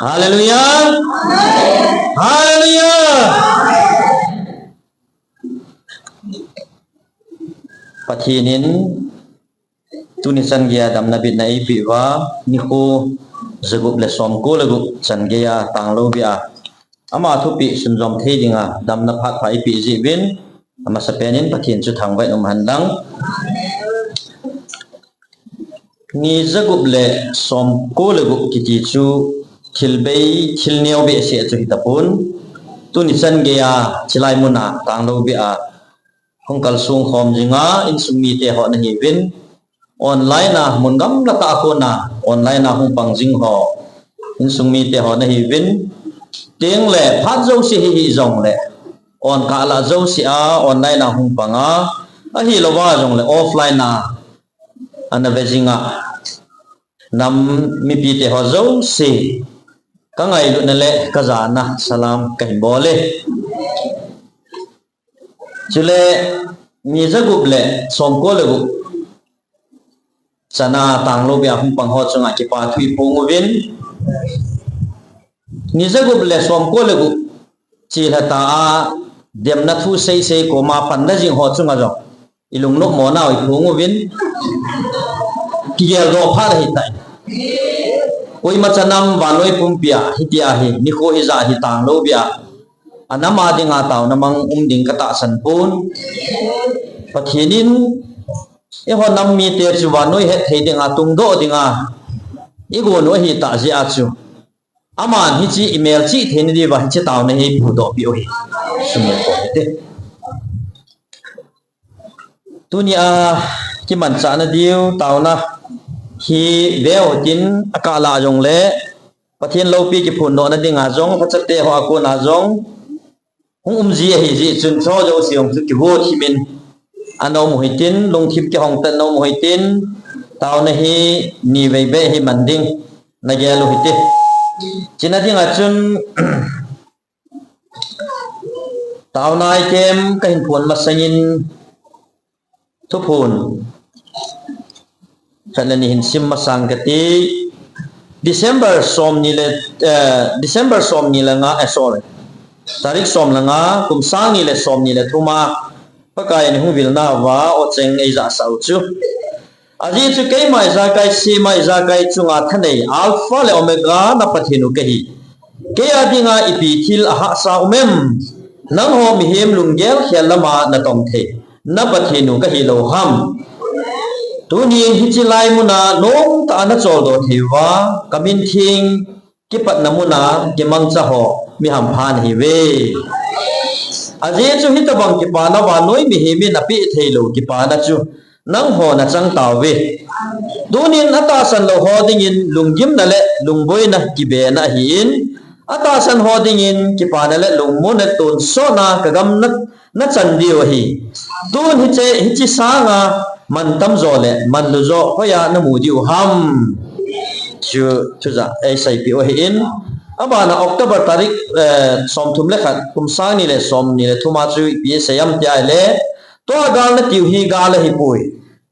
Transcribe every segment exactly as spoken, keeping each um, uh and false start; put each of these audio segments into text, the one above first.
Hallelujah. Hallelujah. Pathen in tuni chan geiya damna bitna eipeh uva, nikho jagup le somko le gup chan geiya tanglou bia ama thupeh sunjom thei dinga damna phat pha eipeh jeh uvin, amasapen in Pathen chu thangvah in um hen lang. Ni jagup le somko le gup kiti chu thil bei, thil neo behseh chu hitapon. Tuni chan geiya chilai muna tanglou bia hung kalsong khom jinga insung mite ho nahiuvin, online a mun gamla tah a kona online a hung pang jing ho insung mite ho nahiuvin, tengle phat jouse hi hijongle, onkah lah jouse a online a hung panga, ahilouva jongle offline a ana ve jinga nam mipite ho jouse kangailutna le kajana salam kahin bol e. Chule ni jagup le somko le gup chana tanglou bia hung pang ho chunga kipa thu iphong uvin, ni jagup le somko le gup chelha ta a demna thu seisei koma panna jing ho chunga jong ilungnop monau iphong uvin, kigeldoh phat ahitai. Koima chanam vannoi pumpia hitia hi nikho hijat hi tanglou bia anam a dinga taona mang um ding katahsan pon. Pathen in eiho nam mite chu vannoi hetthei dinga tungdoh dinga igon u ahitah jeh a chu, aman hiche imelchih theina diuva hiche taona hi eipudohpeh u hi sumil pon hite. Tunia kimanchahna diu taona hi veu hitin, akah lah jongle Pathen loupi kiphondohna dinga jong, phachateho a kona jong hung umji ahijeh chun, cho jouse jong chu kigot himin ana um u hitin, lungthim kihong tan ana um u hitin, taona hi nivei beh hi man ding nagel u hite. Chuna dinga chun taona item kahin phon masangin thuphon khat le ni hin sim masang kate. December somni le, eh, December somni le nga, eh, sorry, tarik som le nga, kum sangni le somni le thuma Pakaiyin eihung vilnauva ocheng eijahsah u chu, ajeh chu keima ijakai, sema ijakai chunga thanei Alpha le Omega na Pathen u kahi. Kei a dinga ipi thil ahahsa um em? Nangho mihem lunggel khel lama natong thei na Pathen u kahilou ham? Tunin hiche lai muna nomtah a nacholdo theiuva kamin theng kipatna muna kimangcha ho mihampha nahiuve. Ajeh chu hitobang kipana vannoi mihemin apeh theilou kipana chu nangho nachang tauve. Tunin atahsan lou ho dingin lunggimna le lungboina kibena ahin, atahsan ho dingin kipana le lungmonna tonsotna kagam nachan diu ahi. Tun hiche, hiche sanga mantamjo le manlujo hoiya namu diu ham? Chu thujah eiseipeh u ahin. Abana October tarik, eh, somthum le khat, kum sangni le somni le thuma chu ipi asei em tia ahile, tua gal natiu hi gal ahipoi.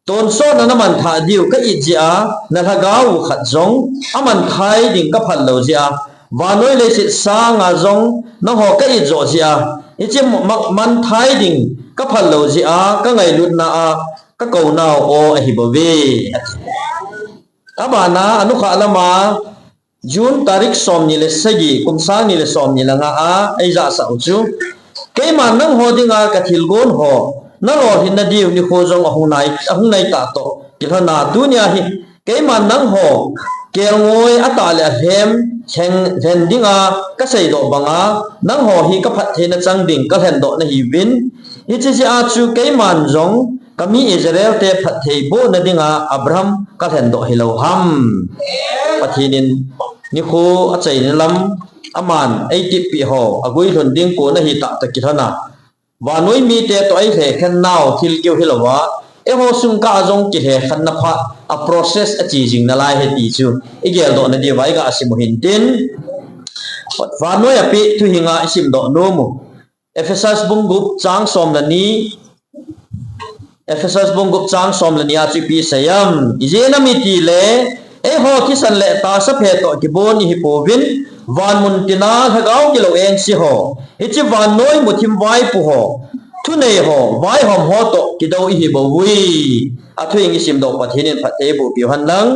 Tonsotna namanthah diu ka-it jeh a, nalhagao u khat jong amanthai ding kaphal lou jeh a, vannoi leiset sanga jong nangho ka-it joh jeh a, hiche ma-, manthai ding kaphal lou jeh a, kangailutna a kakounau aw ahibouve. Abana anukhah lama June tarik somni le sagi, kum sangni le somni le nga a eijahsah u chu, keiman nangho dinga kathilgon ho nalolhinna diu nikho jong ahung nai, ahung naitah toh kilhona, tunia hi keiman nangho kelngoi atah le alhem lheng, lhen dinga kaseidoh banga, nangho hi kaphattheina chang ding kalhendoh nahiuvin, hiche jeh a chu keiman jong kami Israel te phattheibohna dinga Abraham kalhendoh hilou ham? Pathen in nikho achaina lam aman eitippeh ho aguilhun ding kon ahitah toh kilhona, vannoi mite toh eilhekhennau thil keu hilouva, eiho sungkah a jong kilhekhenna phat a process ache jing nalai ahi ti chu igeldohna diuva iga sim u hintin, vannoi a peh thuhinga isimdoh nom u Ephesus bung gup chang som le ni, Ephesus bung gup chang som le ni a chu ipi asei em? Ijeh inem itile, Eiho thisan le tahsa phe toh kibon ihi pouvin, van mun tina lhagao gilou engse ho, hiche vannoi muthim vaipo ho, thunei ho, vaihom ho toh kidou ihi bouve. Athu in isimdoh Pathen in phatthei eiboh piu hen lang.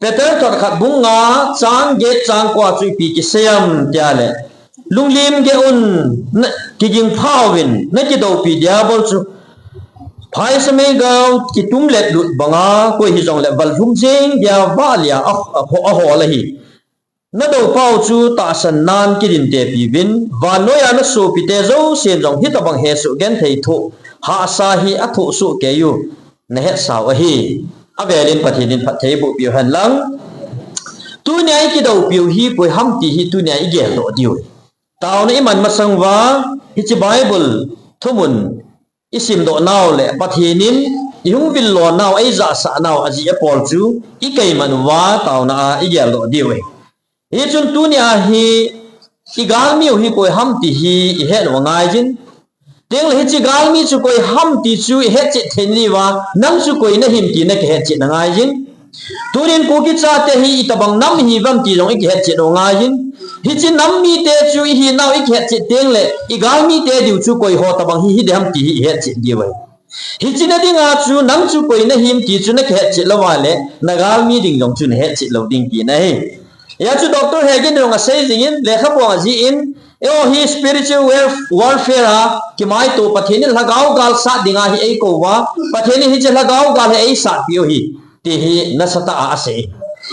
Peter thot khat bung nga chang get chang ko a chu ipi kisei em tia le, lunglim geh un, na, kiging phauvin, na kidoupi Diabol chu phaisa meigao kitum let lut banga, koi hijongle val lhum jeng dia vah lia a, a, a hol ahi. Na doupau chu tahsan nan kidin tepi uvin, vannoi a na sopite jousen jong hitabang hesoh genthei thoh hahsa hi athoh soh kei u, na hetsau ahi. Avelin Pathen in phatthei eiboh piu hen lang. Tunia ikidoupiu hi koi ham ti hi tunia igeldoh diu. Taona iman masang uva, hiche Bible thumun isimdoh nau le Pathen in ihung vil lo nau, eijahsah nau, ajeh apol chu ikeiman uva taona a igeldoh diu ahi. Hichun tunia hi igalmiu hi koi ham ti hi ihet u angaiyin. Tengle hiche galmi chu koi ham ti chu ihetchet thei nauva, nang chu koi nahim ti na kihetchet angaiyin. Tunin Kuki chate hi itabang nam ihiuvem ti jong ikihetchet u angaiyin. Hiche nam mite chu ihinau ikihetchet tengle, igalmite diu chu koi ho tabang hi hidem ti hi ihetchet diu ahi. Hiche na dinga chu nang chu koi nahim ti chu na kihetchet louva le, na galmi ding jong chu na hetchet lou ding tina ahi. Hia chu Doctor Hagin in jong asei jingin, lekhabu a ajih in, eiho hi spiritual warf-, warfare a kimaito, Pathen in lhagao gal sat dinga hi eikou uva, Pathen in hiche lhagao gal hi eisatpiu ahi, ti hi nasatah a asei.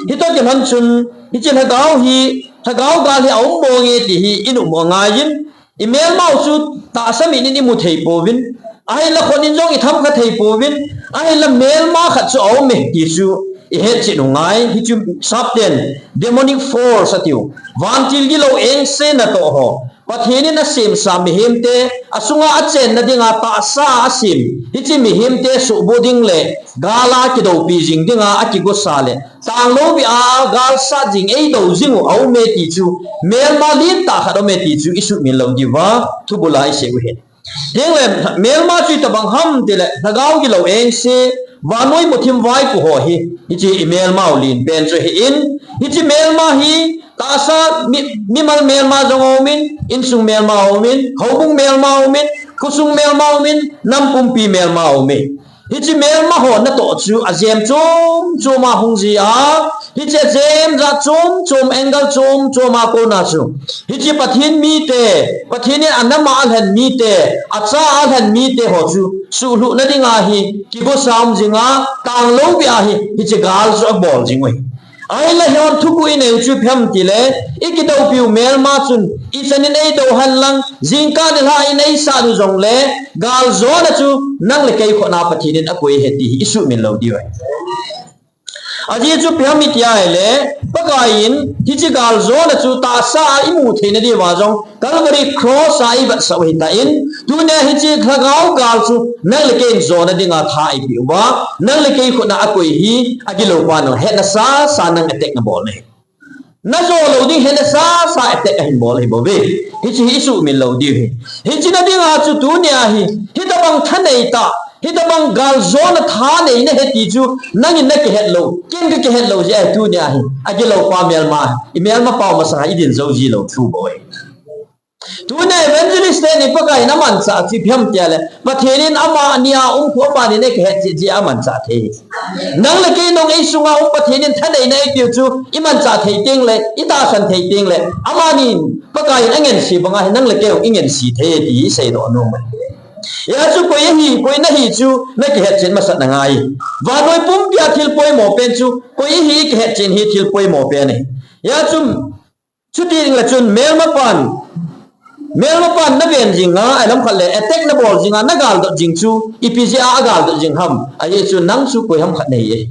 Hitoh kilhon chun, hiche lhagao hi, lhagao gal hi aum monge ti hi ium u angaiyin, imelmau chu tahsa mit in imu thei pouvin, ahinla khut in jong itham kha thei pouvin, ahinla melma khat chu aume ti chu ihetchet u angai. Hichu sapten demonic force atiu, vantil gilou engse natoh ho, Pathen in asemsa mihemte, asunga achenna dinga tahsa asem, hiche mihemte suhbur ding le gal a kidoupi jing dinga akigosa le, tanglou beh a gal sat jing, eidou jing u aume ti chu, melma lentah khat aume ti chu isuhmil lou diuva thubul a isei u ahi. Tengle melma chu itabang ham tile, lhagao gilou engse, vannoi muthim vaipo ho hi, hiche imelmau lenpen chu ahin, hiche melma hi tahsa mi, mimal melma jong aumin, insung melma aumin, houbung melma aumin, khosung melma aumin, nam pumpi melma aumin. Hiche melma ho natoh chu ajem chom chom a hung jia, hiche ajem jat chom chom, angle chom chom a kona chu, hiche Pathen mite, Pathen in anam a alhen mite, acha a alhen mite ho chu suhlhuhna dinga hi kigosa um jinga, tanglou beh a hi hiche gal chu abol jing u ahi. Ahinla hiche thuguh inei u chu ipi ham tile, ikidoupiu melma chun ichan in eidou hen lang, jingkah nilhah in eisat u jongle, galjona chu nang le kei khut a Pathen in akoi ahi ti hi isuhmil lou diu ahi. Ajeh chu ipi ham iti ahile, Pakai in hiche galjona chu tahsa a imu theina diuva jong Calvary cross a eivetsah u ahitan, tunia hiche lhagao gal chu nang le kei in jona dinga tha eipeh uva, nang le kei khut a akoi hi, agiloupa nang hetna sasa nang attack nabol ahi. Najo lou ding hetna sasa attack ahin bol ahibouve. Hiche hi isuhmil lou diu ahi. Hiche na dinga chu tunia hi, hitabang thanei tah, hitabang galjona thanei nahi ti chu nangin nakihet lou, ken kakihet lou jeh ahi tunia hi. Agiloupa melma, imelmapau masanga idin jou ji lou thu bou ahi. Tunia evangelist teni Pakai in amanchah chu ipi ham tile, Pathen in amani a umkhu amani in eikihetchet jeh a amanchah thei. Nang le kei nung eisunga um Pathen in thaneina eipeu chu imanchah thei tengle, itahsan thei tengle, amanin Pakai in angense banga hi nang le kei jong ingense thei ti hi iseidoh nom e. Hia chu koi ahi, koi nahi chu nakihetchet masat angai. Vannoi pumpia thil poimo pen chu koi ahi kihetchet hi thil poimo pen ahi. Hia chu chuti dingle chun melmapan, melmapan naven jinga, alamkhat le attack nabol jinga, nagaldot jing chu ipi jeh a agaldot jing ham? Ajeh chu nang chu koi ham khat nahi e.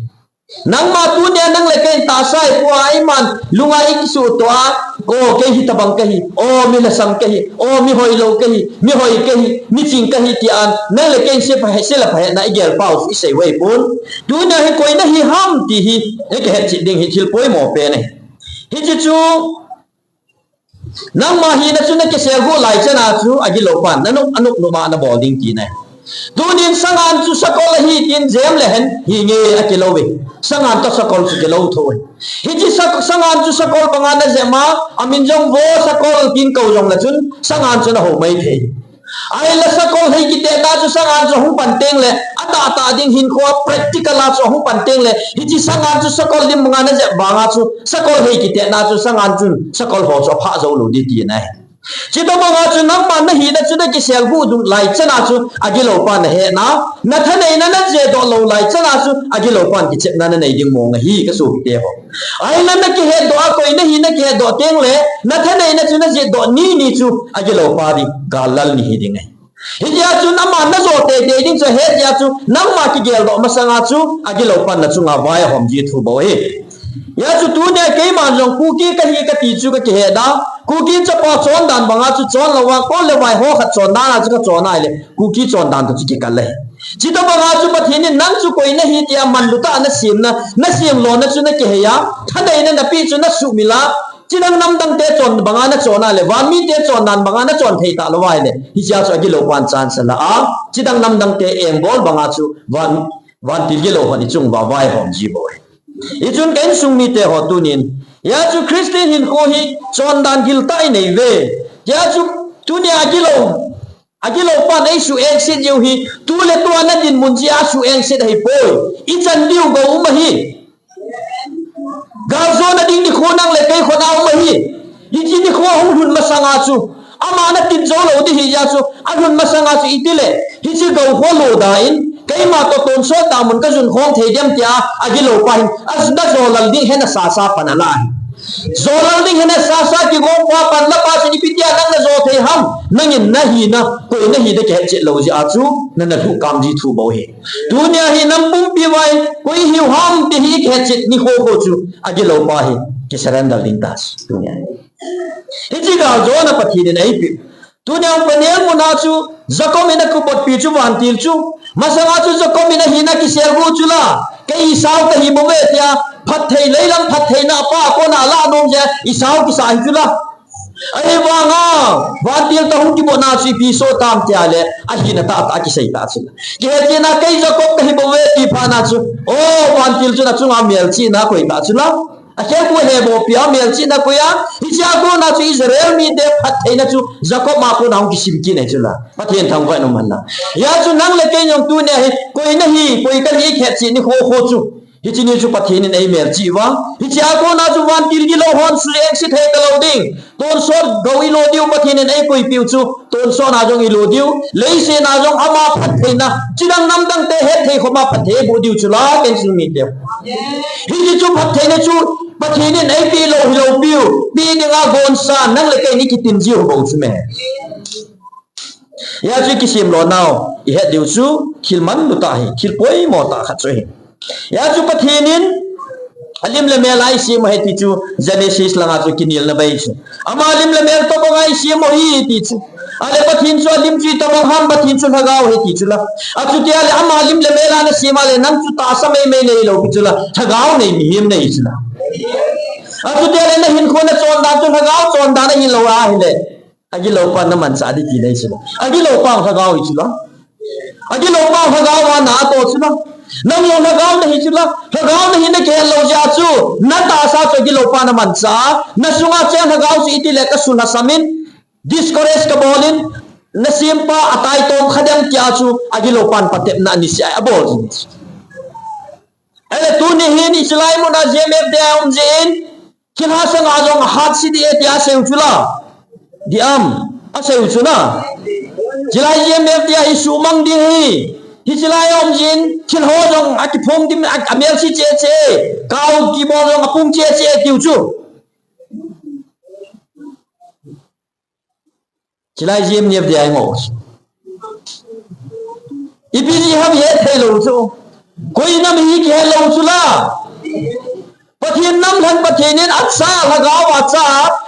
Nangma tunia nang le kei tahsa ipu a, eiman lunga ikisuhtoh a, o kei hitabang kahi, o mi lhasam kahi, o mi hoilou kahi, mi hoi kahi, mi ching kahi tia nang le kei in se pha, se le pha hetna igelpau chu isei u ahipon. Tunia hi koi nahi ham ti hi ikihetchet ding hi thil poimo pen ahi. Hiche chu nangma hina chu nakiselguh lai chana chu agiloupan nanop, anop nop a nabol ding tina ahi. Tunin sangan chu sakol ahi tin jem le hen hi nge akilou ve. Sangan toh sakol chu kilou thou ve. Hiche sak-, sangan chu sakol banga najep ma, amin jong vo sakol tin kou jong le chun, sangan chu nahou mai thei. Ahinla sakol hei kitetna chu sangan chu hung pan teng le, atah tah ding hinkho practical a chu hung pan teng le, hiche sangan chu sakol lim banga najep banga chu, sakol hei kitetna chu sangan chun, sakol ho chu aphah jou lou ding tina ahi. Chutobanga chu nangma nahina chu nakiselguh dung lai chana chu agilou pan nahetna, nathaneina najehdoh lou lai chana chu agilou pan kichepna nanei ding mong ahi kasopite ho. Ahinla nakihetdoh a koi nahi nakihetdoh teng le, nathaneina chu najehdoh ni ni chu agilou pa ding, gal lal ni hi ding ahi. Hitia chu nangma najo teitei ding chu ahet jeh a chu nangma kigeldoh masanga chu agilou pan nachunga vai ahom ji thu bou ahi. Hijeh chun tunia keiman jong Kuki kahi kati chu kakihet a, Kuki chapa chondan banga chu chon louva, kol le vai ho khat chondan a chu kachon ahile, Kuki chondan toh chu kikal ahi. Chutobanga chu Pathen in nang chu koi nahi tia manlu tah a nasemna, nasem lona chu nakihei a, thaneina napeh chu nasuhmil a, chidang namdang te chon banga nachon ahile, vanmite chondan banga nachon thei talou ahile, hichea chu agilou pan chance ala a, chidang namdang te engbol banga chu van, vantil gilou hon ichunguva vaihom ji bou ahi. Hichun ka insung mite ho tunin, hijeh chun Christian hinkho hi chondan giltah inei uve. Hijeh chun tunia agilou, agilou pan eisuh engset jiu hi, tuletua nadinmun jeh a suh engset ahipoi. Ichan diu gou um ahi. Galjona ding nikho nang le kei khut a um ahi. Hiche nikho ahung lhun masanga chu, ama natin jou lou ding ahijeh chun, alhun masanga chu itile, hiche gou kho loda in, keima toh tonsot damun kajun khom thei dem tia agilou pa hin, ajuna jolal ding hena sasa pan ala ahi. Jolal ding hena sasa kigong pa pan la pa chun ipi tia nang najo thei ham, nangin nahina, koi nahina kihetchet lou jeh a chu, nana lhuh kam ji thu bou ahi. Tunia hi nam pumpi vai, koi hiu ham ti hi kihetchet nikho kho chu, agilou pa hi, kisurrender ding ta chu, tunia hi. Hiche galjona Pathen in eipeh. Tunia panel muna chu, Jacob in akibotpi chu vantil chu. Masanga chu Jacob in ahina kiselguh chu la. Kei Esau kahi bouve tia, phatthei leilam phattheina apa a kona alah nom jeh a, Esau kisa ahi chu la. Ahivanga, vantil toh hung kibotna chu ipi soh tam tia le, ahina tahtah akisei ta chu la. Kihetchetna kei Jacob kahi bouve ti phatna chu, o, vantil chun achunga melchihna akoi ta chu la. Akhelgu heboh pia melchihna akoi a, hichea kona chu Israel mite phattheina chu Jacob a kona hung kisim kit ahi chu la. Pathen thangvah in umhen lang. Hijeh chun nang le kei jong tunia hi, koi nahi, koi kahi kihetchet nikho kho chu. Hiche ni chu Pathen in eimelchih uva. Hichea kona chu vantil gilou hon suh engset thei talou ding. Tonsot gou ilo diu Pathen in eikoipiu chu. Tonsot na jong ilo diu. Leiset na jong ama phattheina. Chidang namdang te hetthei khoma phatthei eiboh diu chu la ka insung mite. Hiche chu phattheina chu Pathen in eipeh lou hilou piu. Pe dinga gonsa nang le kei in ikitin jiu bou chu me. Hijeh chun kisem lonau, ihet diu chu, thil manlu tah ahi, thil poimo tah khat chu ahi. Hijeh chun Pathen in, alim le mel a eisem u ahi ti chu, Genesis langa chu kinelna bei chu. Ama lim le mel tobang a eisem u ahi ti chu. Ahile Pathen chu alim chu itobang ham, Pathen chu lhagao ahi ti chu la. Achuti ahile ama lim le mel a nasem a le nang chu tahsa meimei neilou pi chu la. Lhagao nei mihem nahi chu la. Achuti ahile nahinkho nachondan chu lhagao chondan ahilou ahile. Agilou pa namanchah ding ti nahi chu la. Agilou pa lhagao hi chu la. Agilou pa lhagao a na atoh chu la. Nang jong lhagao nahi chu la. Lhagao nahi nakihet lou jeh a chu. Natahsa chu agilou pa namanchah. Nasunga cheng lhagao chu itile kasulhasam in. Discourage kabol in. Nasempa ataitom kha dem tia chu. Agilou pan patepna niseh a abol jin. Ahile tuni hin ichelai muna G M F te a um jin. Thilha sanga jong ahat si ding e tia asei u chu la. Diam, asei u chu na. Chilai G M F tia hi sumang ding hi. Hichelai a um jin, thil ho jong akiphong dim, a, amelsi cheh cheh. Kau kibol jong apung cheh cheh tiu chu. Chilai G M F te a i ngol. Ipi jeh ham ihet thei lou chu. Koi nam hi kihet lou chu la. Pathen nam lhang Pathen in acha lhagao a cha.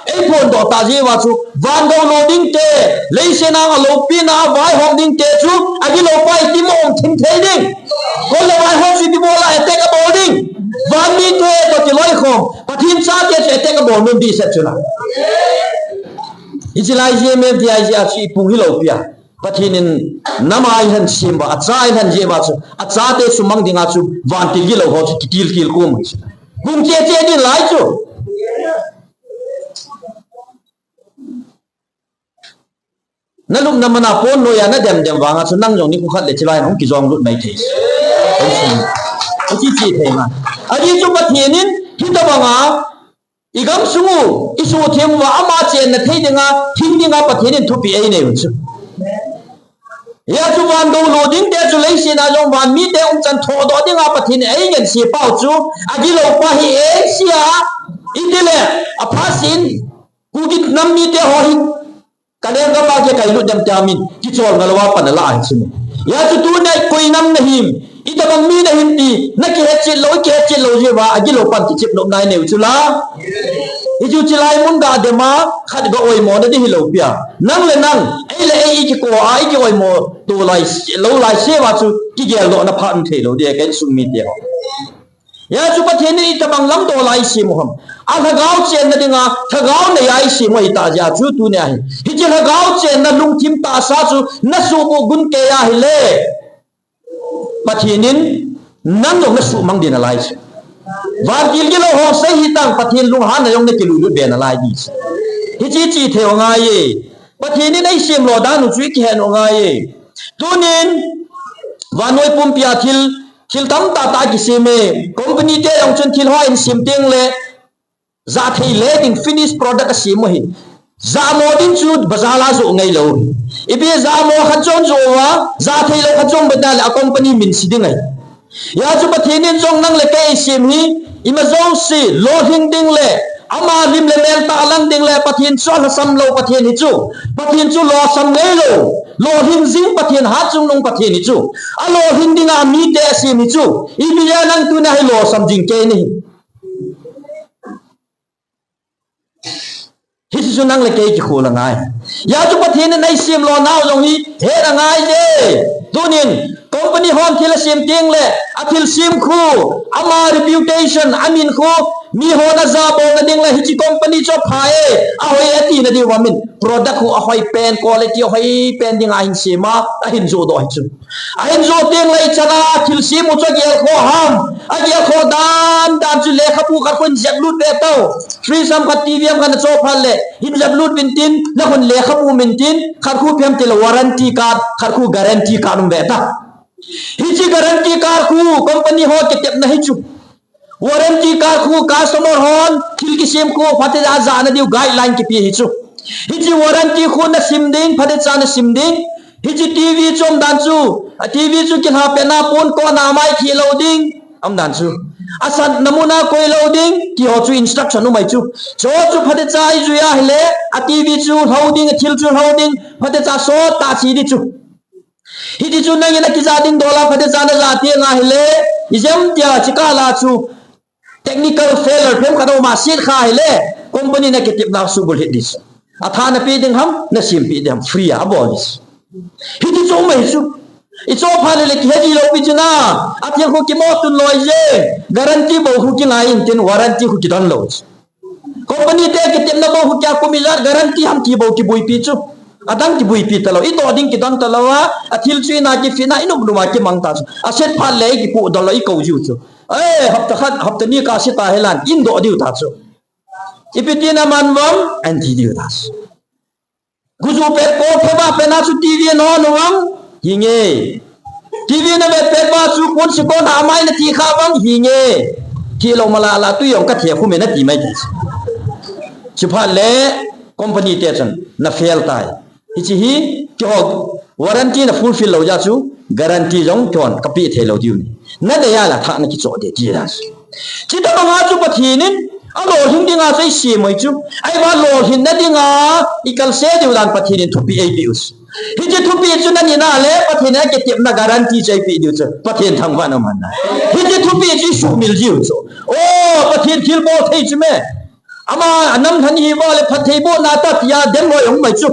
Eiphondoh ta jeh uva chu. Van gou lo ding te. Leiset a aloupina vaihom ding te chu. Agilou pa iti mo um thim thei ding. Kol le vaihom chu iti bol a attack abol ding. Van mite toh kiloikhom. Pathen chate chu attack abol nom ding set chu la. Hiche lai G M F D I G a chu ipung hilou pi a. Pathen in nam a eihin sem uva, acha eihin jih uva chu, achate sumang dinga chu vantil gilou ho chu kitiltil kum hi chu. Hung che che ding lai chu. Nalupna mana pon noiya nadem dem vanga chu nang jong nikho khat le chilai hung kijong lut mai thei. Hung chi chi thei ma. Ajeh chu Pathen in hitabanga igamsung u, isuhtheng uva ama chenna thei dinga, hing dinga Pathen in thupeh einei u chu. Hia chu van gou lo ding te chu leiset a jong van mite umchan thodoh dinga Pathen in eingansei pau chu, agilou pa hi e sia, itile, aphasin, Kuki nam mite ho hi, kaleng kapa kikailut dem tia min, kichol ngal uva pan ala ahi chu. Hia chu tuni a koi nam nahim, itabang mi nahim ti, nakihetchet lou, kihetchet lou jeh uva, agilou pan kichep nop nai neu chu la. Hichu chilai mun ga dema, khat ga oimo na di hilou pia. Nang le nang, ei le ei ikiko a, ikioimo to lai, lou lai se uva chu, kigeldoh na phat um thei lou di, ka insung mite ho. Hia chu Pathen in itabang lamdoh lai isem u ham. Alhagao chenna dinga, lhagao neiya isem u ahitah jeh a chu tuni a hi. Hiche lhagao chenna lungthim tahsa chu, nasuhbuh gun kei ahile. Pathen in, nang jong nasuhmang ding nalai chu. Vantil gilou ho sei hitang Pathen lunghanna jong nakilulut be nalai di chu. Hiche chi thei u ngai e. Pathen in eisem lo dan u chu ikihen u ngai e. Tunin, vannoi pumpi a thil, thil tamtah tah kisem e. Company te jong chun thil ho ahin sem teng le, jathei le ding finish product asem u ahi. Jamo ding chu bazar a joh ngai lou. Ipi jamo khat jong joh uva, jathei lou khat jong bena le a company min se ding ahi. Hia chu Pathen in jong nang le kei eisem hi, ima jouse, lolhing ding le, ama lim le mel tah lang ding le, Pathen chu alhasam lou Pathen hi chu. Pathen chu lolhasam ngai lou. Lolhing jing Pathen, hatchungnung Pathen hi chu. Alolhing dinga mite asem hi chu. Ipi jeh a nang tuna hi lolhasam jing kei nahi. Hichu nang le kei kikhol angai. Hia chu Pathen in eisem lo nau jong hi, het angai je. Tunin, company hon thil asem teng le, athil sem khu, ama reputation, amin khu, mihon ajabol na ding le, hiche company chu apha e, ahoi e ati na diu amin. Product khu ahoi pen, quality ahoi pen dinga ahin sem a, ahin joh doh hi chu. Ahin joh teng le ichan a thil sem u chu agel kho ham. Agel kho dan dan chu lekhabu khat khu hin jep lut ve tau. Fridge ham khat, T V ham khat nachoh phat le hin jep lut uvin tin, nakhun lekhabu um in tin, khat khu ipi ham tile warranty card, khat khu guarantee card um ve ta. Hiche guarantee card khu company ho kitepna hi chu. Warranty card khu customer hon thil kisem khu phatecha a jah na diu guideline kipe hi chu. Hiche warranty khu nasim ding, phatecha nasim ding. Hiche T V chu umdan chu, a T V chu kilha pet na pon kona mai thi lou ding, umdan chu. Asatna muna koi lou ding, ti ho chu instruction um ahi chu. Chu chu phatecha ijui ahile, a T V chu lhou ding, athil chu lhou ding, phatecha sot tah che ding chu. Hiti chu nangin akijah ding dol a phatecha najah teng ahile, ijemtia chikah la chu technical failure phem khat aum a set kha ahile, company nakitepna suhbulhit ding chu. Atha napeh ding ham, nasempeh ding ham, free a abol ding chu. Hiti chu um ahi chu. Ichoh phat le le kihe ji lou pi chu na, athil khu kimo tun loi je, guarantee bou khu kingai in tin warranty khu kidon lou chu. Company te kitepna bou khu kya kum ijat guarantee ham ti bou kibuipi chu. Adang kibuipi talou, idoh ding kidon talou a, athil chu ina kifina, inum num a kimang ta chu. Aset phat le ikipoh dol lou, ikou jiu chu. Eh, hapta khat, hapta ni kase ta hilan, indoh diu ta chu. Ipi tina man uvam, anti diu ta chu. Guju pet ko pheba pena chu T V non uvam, hinge. T V navet pet ba chu kon si kon ha mai nati kha uvam, hinge. Thilou mala la tui jong kathe khu me nati mai ta. Chuphat le company te chun nafail tai. Hiche hi kihou warranty nafulfill lou jeh chu guarantee jong kihon kapeh thei lou diu ahi. Nadei a la thah nakichoh ding ti la. Chutobang a chu Pathen in alolhin dinga chu eisem u ahi chu. Ahivang lolhinna dinga ikalse diu dan Pathen in thupeh eipeh u chu. Hiche thupeh chu nanina le Pathen in akitepna guarantee chu eipeh diu chu. Pathen thangvahna um hen. Hiche thupeh chu isuhmil jiu chu. O, Pathen thilbol thei chu me. Ama anam lhan hi vale phatthei bohna ta tia dem loi um mai chu.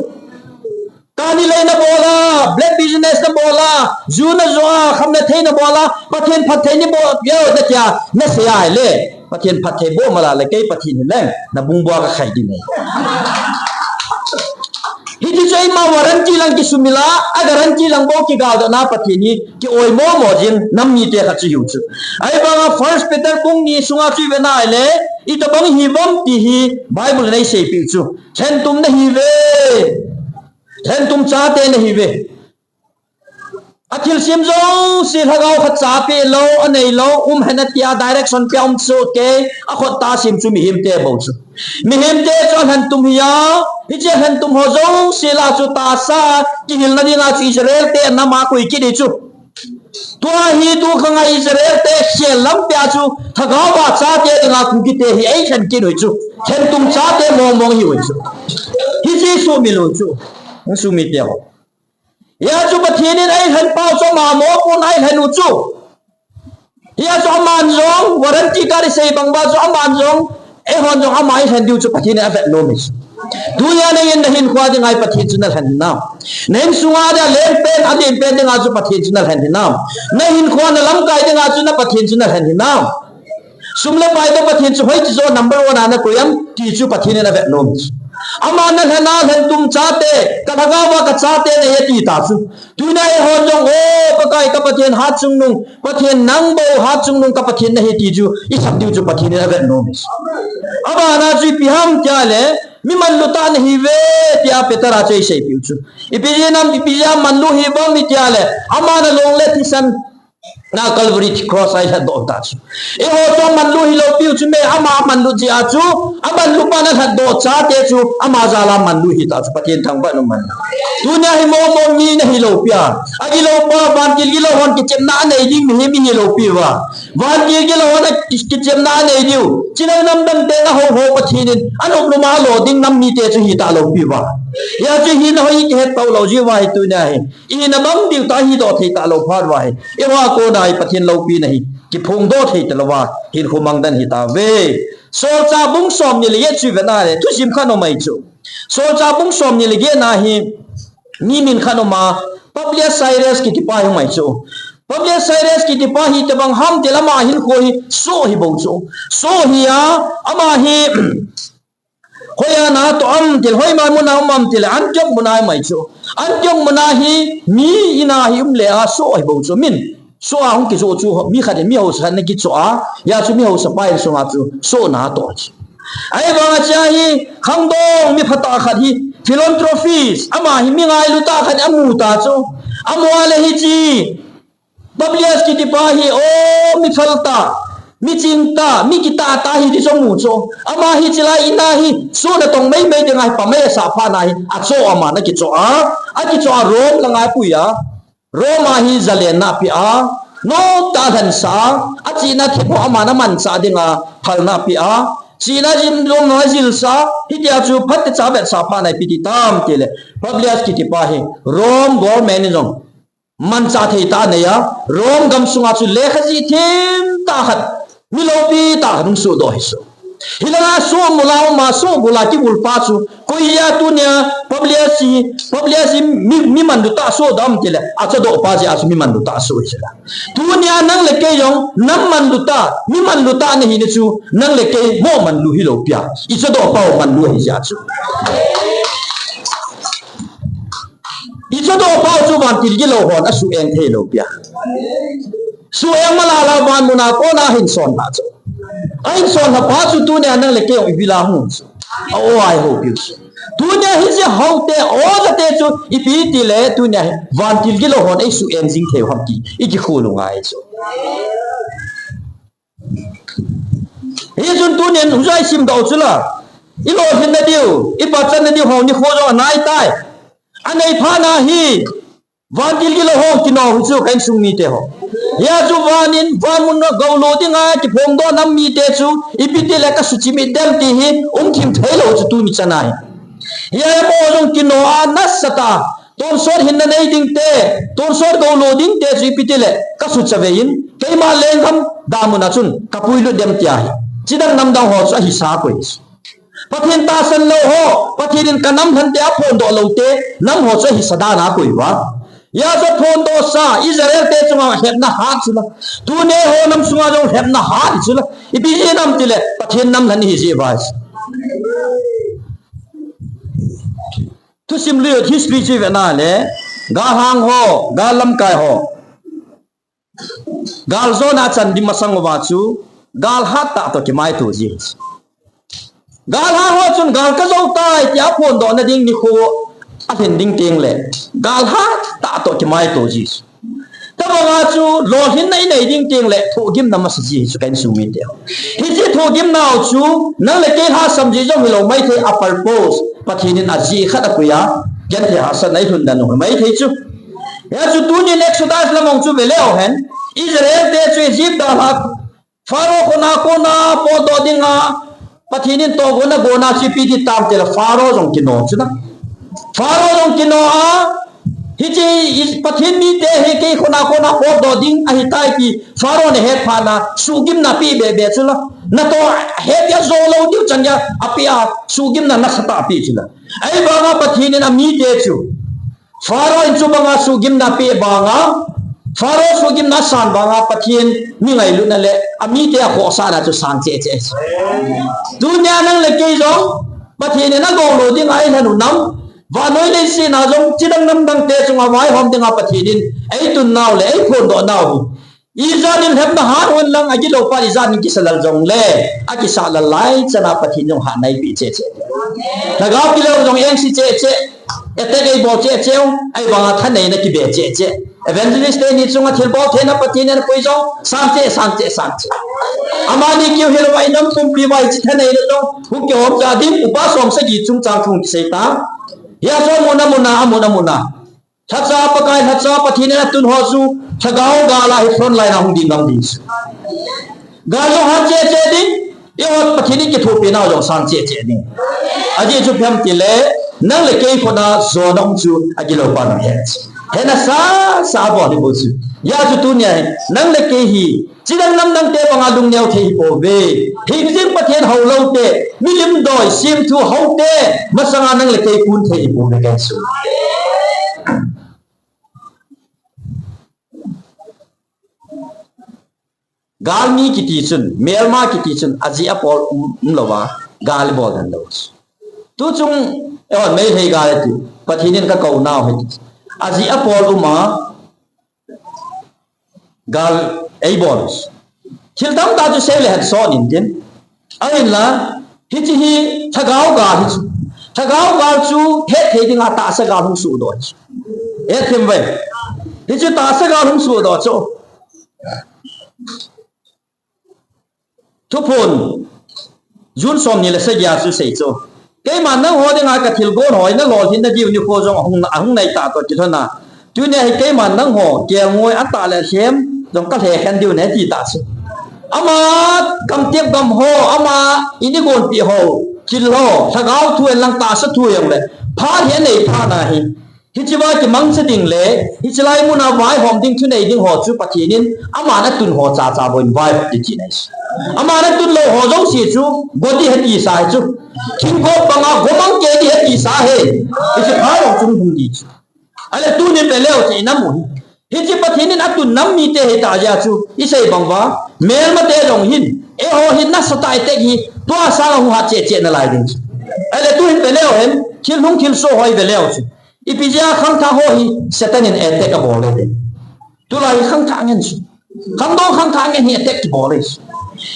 Kani lei nabol a, black business nabol a, ju najo a, khamna thei nabol a, Pathen phatthei nabol, yo, natia, nasei ahile. Pathen phatthei boh mala le kei Pathen hileng, nabung bua kakhai ding ahi. Hiti chu Keima warranty lang kisumil a, a guarantee lang bou kigaldohna Pathen hi ki-oi momo jing nam mite khat chu hiu chu. Ahivanga First Peter bung ni sunga chu ive nale, itobang hiuvam ti hi Bible in eiseipeh u chu. Lhentum nahiuve. Lhentum chate nahiuve. Athilsem jouse lhagao khat cha peh lou, anei lou, um hen atia direction pia um chu kei, akhut tah sem chu mihemte bou chu. Mihemte chu alhentum hi a, hiche lhentum ho jouse lah chu tahsa kihilna dinga chu Israel te anam a koi kit ding chu. Tua hi tu khanga Israel te khel lam pia chu lhagao a chate dinga Kuki te hi eilhen kit u chu. Lhentum chate mong mong hiu chu. Hiche sumil u chu. Sumil teu. Hia chu Pathen in eilhen pau chu ama mopohna eilhen u chu. Hia chu aman jong, warranty card isei bang uva chu aman jong, eihon jong ama eilhen diu chu Pathen in avet nom e chu. Tunia nangin nahinkhoa dinga hi Pathen chu nalhen hinam? Na insunga dia lenpen, alenpen dinga chu Pathen chu nalhen hinam? Na hinkhoa na lamkai dinga chu na Pathen chu nalhen hinam? Sum le pai toh Pathen chu hoiche joh number one a nakoi em ti chu Pathen in avet nom. Ama nalhen a lhentum chate, ka lhagao a kachate nahi ati ta chu. Tunia eihon jong, o, Pakai ka Pathen hatchungnung, Pathen nang bou hatchungnung ka Pathen nahi ti chu, isap diu chu Pathen in avet nom. Abana chu ipi ham tia le, mi manlu tah nahiuve tia Peter a chu eiseipeh u chu. Ipi jeh ham, ipi jeh a manlu hiuvam itia le, ama nalong le thisan na Calvary cross a eilhatdoh ta chu. Eiho chu amanlu hilou piu chu me, ama amanlu jeh a chu, amanlu pa nalhatdoh chate chu, ama jal a manlu hita chu, Pathen thangvah in um hen. Tunia hi momo mi nahilou pia. Agilou pa, vantil gilou hon kichepna anei ding mihem ihilou piuva. Vantil gilou hon a ki-, kichepna anei diu. Chinai namdang te na ho ho Pathen in, anop lum a lo ding nam mite chu hita lou piuva. Hia chu hina ho hi kihet pau lou jiuva hi tunia hi. Ina bang diu ta hidoh thei talou phat uva hi. Eiho a kona hi Pathen loupina hi kiphongdoh thei talouva hinkho mangdan hitauve. Solchah bung somni le get chu ive nale, thusim khat aum ahi chu. Solchah bung somni le get na hi mi min khat aum a, Publius Cyrus kiti pa hi um ahi chu. Publius Cyrus kiti pa hi itobang ham tile ama hinkho hi soh hi bou chu. Soh hi a, ama hi Hoiya na toh am tile, hoima muna um am tile, Antioch muna um ahi chu. Antioch muna hi mi ina hi um le a soh ahi bou chu min. Soh a hung kijoh chu mi khat in mi hausa khat in akichoh a, hia chu mi hausa pa insunga chu sohna atoh chu. Ahivanga hiche hi khangdong mi phatah khat hi philanthropist, ama hi mi ngailu tah khat in amu ta chu. Amu a le hiche Publius kiti pa hi, o, mi phal tah, mi ching tah, mi kitah tah hi ti chu amu chu. Ama hi hiche lai ina hi, soh natong maimai dinga hi pamai asah phat na hi, achoh, ama in akichoh a, akichoh a Rome langa apui a, Rome a hi zalenna apeh a, nomtah a alhansah a, achihna themkhat ho ama in amanchah dinga phalna apeh a, chihna jin lom langa ajilsah, hitia chu phatecha avetsah phat na hi ipi ti tam tile, Publius kiti pa hi, Rome government in jong manchah thei tah anei a, Rome gamsunga chu lekha jih them tah khat, mi loupi tah khat hung sohdoh ahi chu. Hilanga soh mula uma, soh bula kivul pa chu, koi hia tunia Publius hi, Publius hi mi, mi manlu tah sohdoh am tile, achadoh pa jeh a chu mi manlu tah soh ahi chu la. Tunia nang le kei jong, nam manlu tah, mi manlu tah nahi na chu, nang le kei moh manlu hilou pia. Ichadoh pau manlu ahi jeh a chu. Ichadoh pau chu vantil gilou hon asuh eng thei lou pia. Suh eng malala van muna kona ahin son lha chu. Ahin son lha pa chu tunia nang le kei jong ivila hung chu. A-o a ihoupiu chu. Tunia hiche houte, o-jate chu ipi tile tunia hi vantil gilou hon eisuh eng jing thei u ham ti ikikhol u ngai chu. Hichun tunin hung jai simdoh u chu la. Ilolhinna diu, ipachatna diu ho nikho jong anaitai. Anei phat na hi, vantil gilou ho kino u chu ka insung mite ho. Hia chu van in, van mun a goulo dinga kiphongdoh nam mite chu, ipi tile kasuchimit dem ti hi, umthim thei lou chu tuni chan a hi. Hia amaho jong kino a nasatah a, tonsot hinna nei ding te, tonsot goulo ding te chu ipi tile, kasuchave in, keima lenggam damun a chun, kapuilut dem tia hi. Chidang namdang ho chu ahisa koi. Pathen tahsan lou ho, Pathen in kanam lhante aphondoh lou te, nam ho chu ahisa dan a koi uva. Hia chu aphondohsa, Israel te chunga hepna hat chu la. Tuni eiho nam sunga jong hepna hat chu la. Ipi jeh ham tile, Pathen nam lhen ihi jeh uva. Sim lui history chu ve na le, galhang ho, gal lamkai ho, gal jona chan ding masang uva chu, gal hat tah toh kimaito ji. Galhang ho chun gal ka jo tai tia phondoh na ding nikho a lhin ding teng le, gal hat tah toh kimaito ji. Tabanga chu lolhinna i nei ding teng le thohgimna masa ji chu ka insung mite. Hiche thohgimna u chu nang le kei lhasam ji jong hilou maithei, a purpose Pathen in ajeh khat apui a, genthei hahsatna i lhun dan u maithei chu. Hia chu tunin Exodus lam hung chu ve leu hen, Israel te chu Egypt dalha Pharaoh khut a kona potdoh dinga Pathen in tohgon agon a chu ipi ti tam tile Pharaoh jong kino chu na. Pharaoh jong kino a, hiche Pathen mite hi kei khut a kona potdoh ding ahitai ti Pharaoh in ahet phat a suhgimna apeh bebe chu la. Natoh het a jo lou diu chan geiya apeh a suhgimna nasatah apeh chu la. Ahivanga Pathen in amite chu Pharaoh in chubanga suhgimna apeh vanga, Pharaoh suhgimna asan vanga Pathen mi ngailutna le amite akhohsahna chu sang cheh cheh. Tunia nang le kei jong Pathen in agou lou dinga eilhen u nam, vannoi leiset a jong chidang namdang te chunga vaihom dinga Pathen in eitun nau le eiphondoh nau hi Ijat in lhepna hat hon lang agilou pa ijat in kisa lal jongle, akisa lal lai chana Pathen jong hatna eipeh cheh cheh. Lhagao kilou jong engse cheh cheh. Attack eibol cheh cheh u, ahivanga thaneina kibe cheh cheh. Evangelist teni chunga thilbol theina Pathen in apui jong, sang cheh, sang cheh, sang cheh. Amani keu hilou a inam pumpi uva hiche thaneina jong, hung kihom cha ding, upa som sagi chungchang thu kisei ta. Hia jong muna muna, amuna muna. Lhacha Pakai, lhacha Pathen in atun ho chu, lhagao gal a hi front line a hung ding ngam ding chu. Gal jong hat cheh cheh ding, eiho Pathen in kithopi nau jong sang cheh cheh ding. Ajeh chu ipi ham tile, nang le kei khut a jona um chu agilou pa nang het. Hetna sasa abol hi bou chu. Hia chu tunia hi, nang le kei hi, chidang namdang te banga lungneo thei hi pouve. Hingjing Pathen houlou te, milim doi, semthu hou te, masanga nang le kei kun thei hi pouve kei chu. Galmi kiti chun, melma kiti chun, ajeh apol um, umlouva, gal ibol den lou. Tuchung, eiho Meitei gal iti, Pathen in kakou nau ahi ti. Ajeh apol uma, gal eibol. Thil tamtah chu sei le het son intin. Ahinla, hiche hi lhagao gal hi chu. Lhagao gal chu hetthei dinga tahsa gal hung sohdoh chu. Hetthei ve. Hichu tahsa gal hung sohdoh chu. Thuphon, June somni le sagi a chu sei chu. Keiman nangho dinga kathilgon ho hi nalolhinna diu nikho jong ahung, ahung naitah toh kilhona. Tunia hi keiman nangho kelngoi atah le alhem jong kalhekhen diu ahi ti tah chu. Ama gamtep gam ho, ama in igonpeh ho, thil ho, lhagao thu hen lang tahsa thu hijongle, phat hi anei phat ahi. Hichea kimangcha ding le, hichelai muna vaihom ding thunei ding ho chu Pathen in, aman atun ho chacha bou in vaihom ding tina ahi. Aman atun lou ho jouse chu, go ding ahi tisa ahi chu. Thingkop banga gomang kei ding ahi tisa ahi. Hiche phat jong chu hung ding chu. Ahile tunin ve leu chun inam u hi. Hiche Pathen in atun nam mite ahitah jeh a chu, isei bang uva, melmate jong hin, eiho hin nasatah a attack hi, tua sanga hung hat cheh cheh nalai ding chu. Ahile tuhin ve leu hen, thil hung thilsoh ho hi ve leu chu. Ipi jeh a khangthah ho hi Satan in attack abol le. Tulai hi khangthah ngen chu. Khangdong khangthah ngen hi attack kibol le.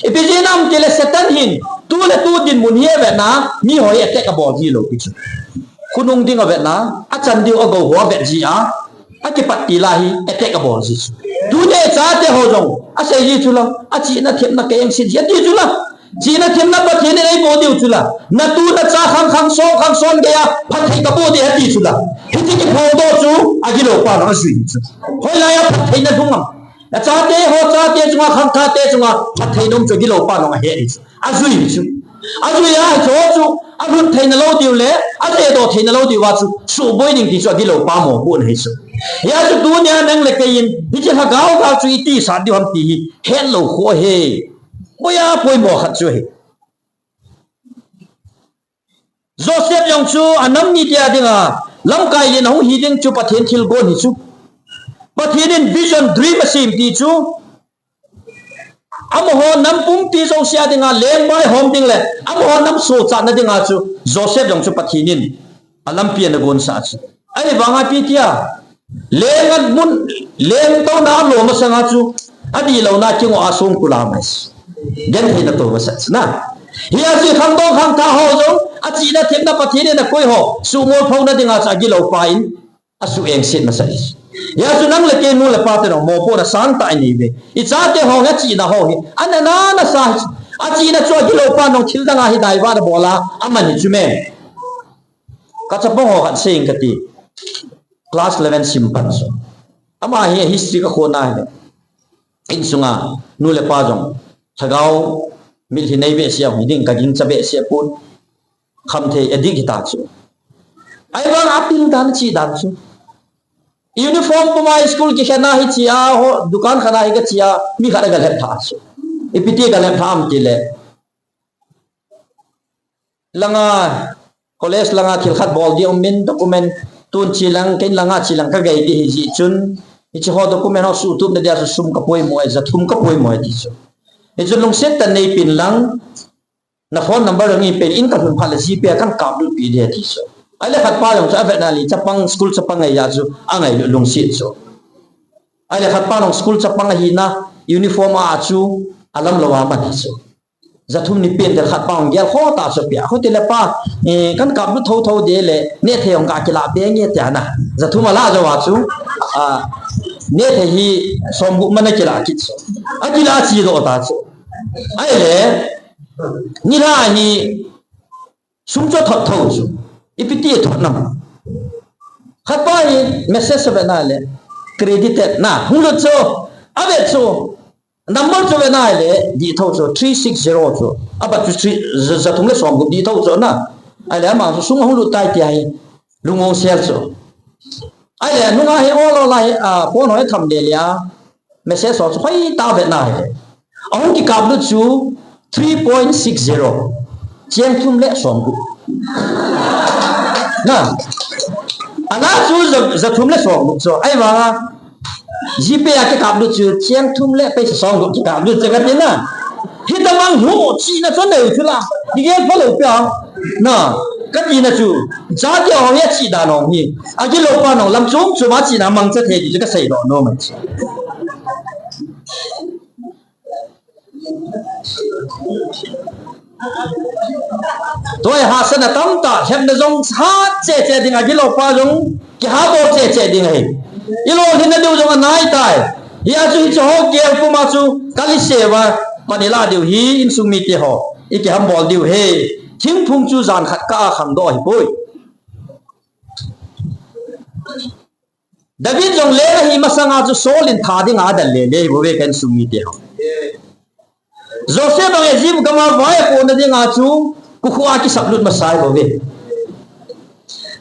Ipi jeh ham tile Satan hin tu le tu dinmun hi avetna miho hi attack abol ji lou pi chu. Khonung ding avetna, achan diu agou ho avet ji a, akipat til a hi attack abol ji chu. Tunia chate ho jong asei ji chu la, achihna thepna kei engse ji ati chu la. Chihna themna Pathen in eiboh diu chu la. Natu nacha khang khang son khang son geiya phatthei kaboh ding ahi ti chu la. Hiche kiphongdoh chu agilou pa nang ajui chu. Hoilai a phatthei nalhung am. Nachate ho chate chunga khangthahte chunga phatthei naum chu agilou pa nang ahe ding chu. Ajui chu. Ajui a hiche ho chu alhut theina lou diu le, ajedoh theina lou diu a chu suboi ding ti chu agilou pa mopohna ahi chu. Hia chu tunia nang le kei in hiche lhagao gal chu iti sat diu ham ti hi hetlou khu ahi. Boya poimo khat chu ahi. Joseph jong chu anam mite a dinga lamkai len ahung hi ding chu Pathen thilgon hi chu. Pathen in vision, dream asem ti chu. Amaho nam pumpi jouse a dinga lengvaihom ding le amaho nam sochatna dinga chu Joseph jong chu Pathen in Alampi ana gonsah chu. Ahivanga ipi tia, leng a mun, leng touna alo masanga chu, adihlouna kingoh a songkul a mai. Gentheina to masat na. Hia chu khangdong khangthah ho jong, achihna themna Pathen in akoi ho, suhmol phouna dinga chu agilou pa in, asuh engset masat. Hia chu nang le kei nu le pa te jong mopohna sangtah inei uve. Ichate ho hi achihna ho hi, ana na na sa hi. Achihna chu agilou pa jong thil dang a hi daiva na bol a, aman hi chu me. Kachapang ho khat seing kati. Class eleven sim pan chu. Ama hi history kakhona hi. Insunga nu le pa jong, lhagao mitlhi nei behseh a hung ding, kagingcha behseh pon. Khamthei addict hita chu. Ahivang apil dan, achi dan chu. Uniform puma school kikhen a hichea, ho, dukan khat a hi kachea, mi khat agalhep tha chu. Ipi ti galhep tha ham tile, langa, college langa thil khat bol ding umin, document tun chi lang, ken langa chi lang kagei ding hijeh chun, hiche ho document ho suhtup na dia chu sum kapoimo e, jathum kapoimo e ti chu. Hichun lungset tah in neipen lang, na phone number jong neipen in, kalhun phat le GPay a kan kaplut peh ding ti chu. Ahile khatpa jong chu avetna le chapang, school chapang ahi a chu angailut lungset chu. Ahile khatpa jong school chapang ahina, uniform a chu alamlou a man hi chu. Jathum neipen ding khatpa hung gel khoh tah chu pia. Hiti le pa, eh, kan kaplut thotho ding le, nehthei hung kakilah be nge tia na. Jathum alah jou a chu, ah, nehthei hi somgup man akilah kit chu. Akilah chedoh ta chu. Ahile, nilhah hi sum chu athot tho chu. Ipi ti athot nam. Khatpa hi message avetna le, credited na, hung lut chu, avet chu. Number chu avetna le, dih tho chu, three six zero chu. Abat chu three, ja, jathum le somgup dih tho chu na. Ahile ama chu sum ahung lut tai tia hi, lungmong sel chu. Ahile nunga hi ol ol a hi, a, phone ho hi tham le le a, message ho chu hoitah a avetna hi. Ahung kikaplut chu three point six zero. Cheng thum le somgup. Na. Ana chu ja, jathum le somgup chu. Ahivanga GPay a kikaplut chu cheng thum le paisa somgup kikaplut chu kati na. Hitobang huhchihna chu anei chu la. Kigel phalou pia. Na. Katina chu. Chate ho hi achih dan ho hi. Agilou pa jong lam chom chom a chihna mangcha thei ti chu kaseidoh nom ahi. Tua hi hahsatna tamtah, lhepna jong hat cheh cheh ding, agilou pa jong kihabol cheh cheh ding ahi. Ilolhinna diu jong anai tai. Hia chu hiche ho gel puma chu kaliseva, pan ilah diu hi insung mite ho. Ikihambol diu hi. Thingphung chu jan khat kah a khangdoh ahipoi. David jong leng ahi masanga chu Saul in that dinga adal lele bouve ka insung mite ho. Joseph jong Egypt gama vai apohna dinga chu kokhuh a kisaplut masa bouve.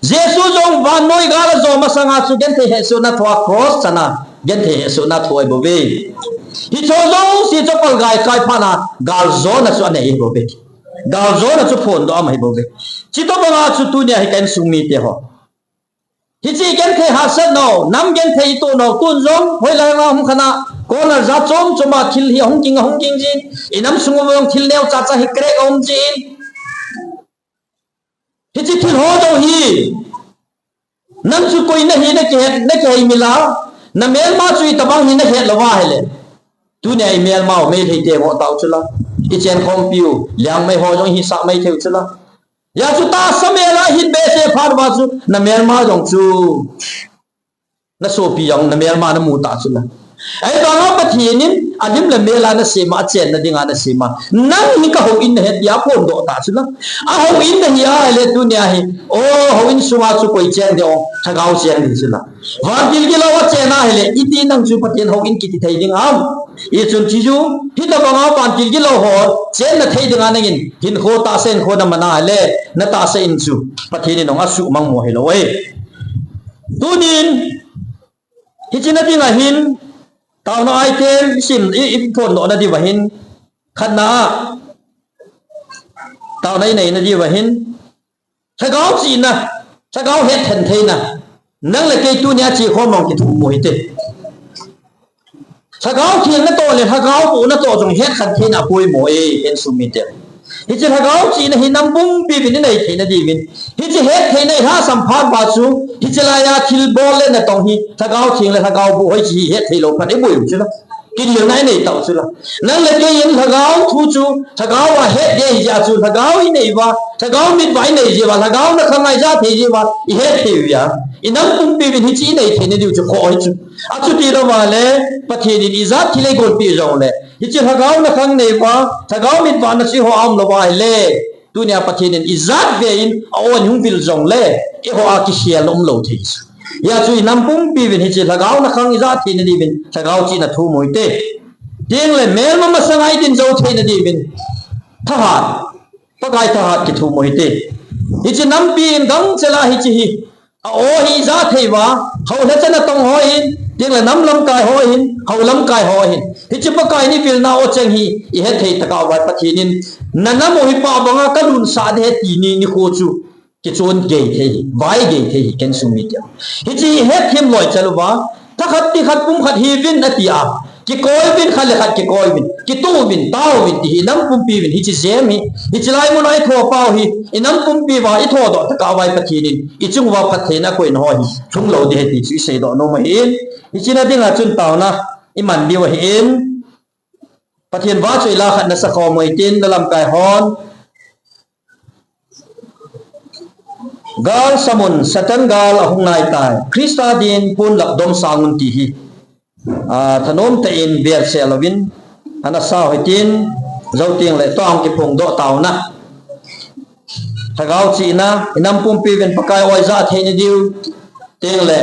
Jesu jong vannoi gal ajo masanga chu genthei hehsotna thoa cross chana genthei hehsotna thoa bouve. Hicho jouse chu palgai kai phatna galjona chu anei bouve. Galjona chu phondoh ahi bouve. Chutobanga chu tunia hi ka insung mite ho. Hiche genthei hahsatnau, nam genthei itohnau, tun jong, hoilai nga hung khat a, corner jat chom chom a thil hi ahung ging, ahung ging jin, inam sung uva jong thil neocha cha hi crack aum jin. Hiche thil ho jong hi, nang chu koi nahi nakihet, nakiheimil a, namelma chu itobang hi nahet lou va ahile. Tunia imelmau, Meitei te ngoh tau chula. Ichenkhompiu, Liangmai ho jong hisah mai thei u chula. Hia chu tahsa mel a hin behseh phat uva chu namelma jong chu, nasopi jong namelma namu ta chu la. Ahivanga Pathen in alim le mel a nasem a, achenna dinga nasem a. Nang hi ka houin nahet dia phondoh ta chu la. A houin nahi ahile tunia hi, o, houin sunga chu koi cheng ding, o, lhagao cheng ding chu la. Vantil gilou achen ahile, iti nang chu Pathen houin kiti thei ding ham? Hichun chu, hitobanga vantil gilou ho chenna thei dinga nangin hinkho tahsa hinkho naman ahile, natahsa in chu Pathen in jong asuhmang mo hilou e. Tunin, hiche na dinga hin, taona item isim, i, iphondoh na diuva hin, khatna a, taona inei na diuva hin, lhagao chihna, lhagao hetthem theina, nang le kei tunia chekhom mong kithumu hite. Lhagao theng natoh le lhagao boh natoh jong hetkhen theina apoimo e, insung mite. Hiche lhagao chihna hi nam pumpi uvin inei theina diuvin. Hiche hettheina ilhahsam phat uva chu, hiche laiya thilbol le natong hi, lhagao theng le lhagao boh hiche hi hetthei lou phat iboi u chu la. Kinelna inei tau chu la. Nang le kei in lhagao thu chu, lhagao a het ding ahi jeh a chu, lhagao inei uva, lhagao mit uva inei jeh uva, lhagao nakhang a ijat thei jeh uva, ihet thei uva. Inam pumpi uvin hiche inei theina diu chu khoh hi chu. Achuti louva le, Pathen in ijat thil eigolpeh jongle, hiche lhagao nakhang nei uva, lhagao mit uva nache ho aum louva ahile, tunia Pathen in ijat vei in a-o in hung vil jongle, eiho a kikhelna umlou thei chu. Hijeh chun inam pumpi uvin hiche lhagao nakhang ijat theina diuvin, lhagao chihna thum u hite. Tengle melma masanga idin jou theina diuvin, thahat, Pakai thahat kithum u hite. Hiche nampi in gangchel a hiche hi, a-o hi ijat thei uva, hou lhacha natong ho hin, tengle nam lamkai ho hin, hou lamkai ho hin. Hiche Pakai in ivilna o cheng hi, ihet thei tokah uva Pathen in, nanam u hi pah banga kalunsah ding ahi ti ni, nikho chu kichon gei thei hi, vai gei thei hi, ken sumil tia. Hiche hi hetthem loi chal uva, thakhat tikhat pumkhat hiuvin ati a, kikoi uvin, khat le khat kikoi uvin, kitoh uvin, tao uvin ti hi inam pumpi uvin, hiche jem hi, hiche lai muna ithopa u hi, inam pumpi uva ithodoh tokah uva Pathen in, ichung uva phattheina akoina ho hi, lhung lou ding ahi ti chu iseidoh nom ahin, hiche na dinga chun taona iman diu ahin, Pathen vahchoi la khat nasakhom u hitin, nalamkai hon. Gal samun, Satan gal ahung naitai. Christa din ponlap domsang un ti hi. Ah, thanom tah in belseh louvin, ana sao hitin, jou tengle tua hung kiphongdoh taona. Lhagao chihna, inam pumpi uvin Pakai o ijat theina diu, tengle,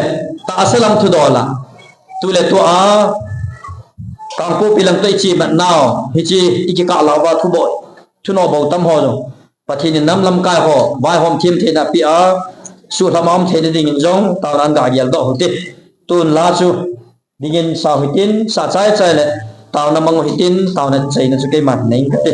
tahsa lam thudol a. Tule tua, Kangpokpi lang toh iche mat nau, hiche ikikah lauva thuboi, thunoh bou tam ho jong, Pathen in nam lamkai ho vaihom them theina apeh a, suhlham a um theina dingin jong taona in gageldoh u hite. Tun la chu dingin sao hitin, sa chai chai le taona mang u hitin, taona chaina chu keiman nei kate.